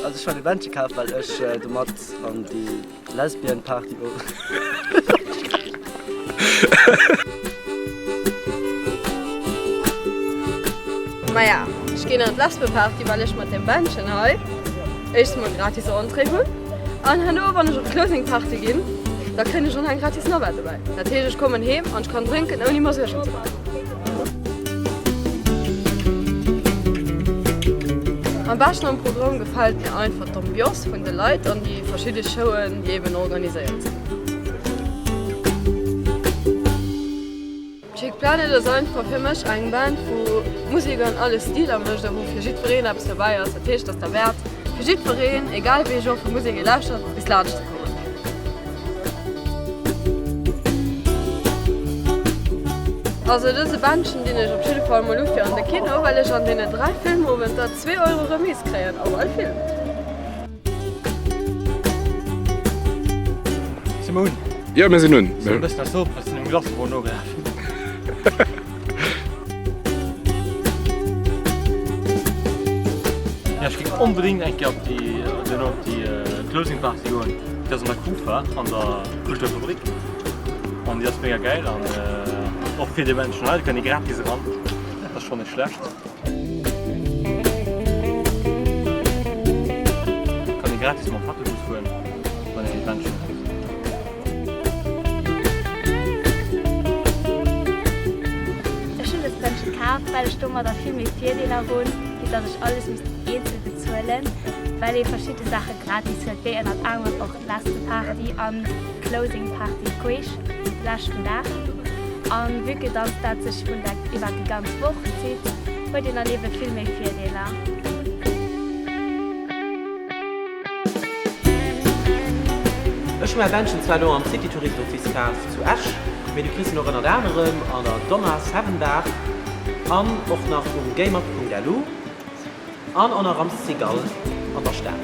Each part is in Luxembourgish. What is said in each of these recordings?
Also ech hunn e Bändche kaf, well ech domat an déi Lesbian Party. Maja, ech ginn an d'Lesbeparty, well ech mat deem Bändchen hei éischtens mol gratis Entrée hunn an herno, wann ech op d'Closing Party ginn, da kréien ech och nach eng gratis Navette dobäi. Dat heescht, ech kommen heem an ech kann drénken, ouni mer Suergen ze maachen. Am beschten am Programm gefält mir einfach d'Ambiance vun de Leit an déi verschidde Showen, déi eben organiséiert sinn. Chick Planet ass einfach fir mech eng Band wou Musek an alle Stiler mécht a wou fir jiddwereen eppes dobäi ass. Dat heescht, et ass derwäert fir jiddwereen, egal wéi ee Genre vu Musek ee lauschtert, bis laanscht ze kommen. Also dëse Bändchen dinn ech op jidde Fall mol u fir an de Kino, well ech an deenen 3 Filmowenter 2 Euro Remise kréien op all Film. Si mer un? Jo, mir sinn un. Sinn e bëssen aus der Oper, sinn um Glace-Bord nogelaf. Ja, ech géing onbedéngt eng Kéier op déi, duerno op déi Closing Party goen. Déi ass an der Kufa, an der Kulturfabrik. An déi ass mega gäil an och fir déi Menschen hei, do kann ee gratis eran. Dat ass schonn net schlecht. Kann ee gratis mam Shuttlebus fueren, wann een ee Bändchen huet. Ech hunn dëst Bändche kaf, well ech domadder vill méi Virdeeler hunn, wéi datt ech alles misst eenzel bezuelen, well ee verschidde Saache gratis huet, wéi ënnert anerem och d'Lesbeparty an d'Closing Party queesch de leschten Dag. An vue que datt dat sech vun der iwwer déi ganz Woch zitt, huet een dann eebe vill méi Virdeeler. Ech hu mäi Bändchen zwar elo am City Tourist Office kaf zu Esch, mee du kriss en och ënnert anerem an der Donna Seven Bar an och nach um gaymap.lu an och nach am Cigale an der Stad.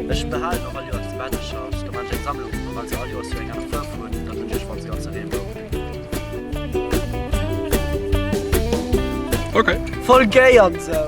Ech behalen och all Joers de Bännecher, da man ech eng Sammlung, a well se all Joers jo eng aner Fuerf hunn, dann hunn ech iergendwann se ganze Reebou. Okay. Voll gay an sou.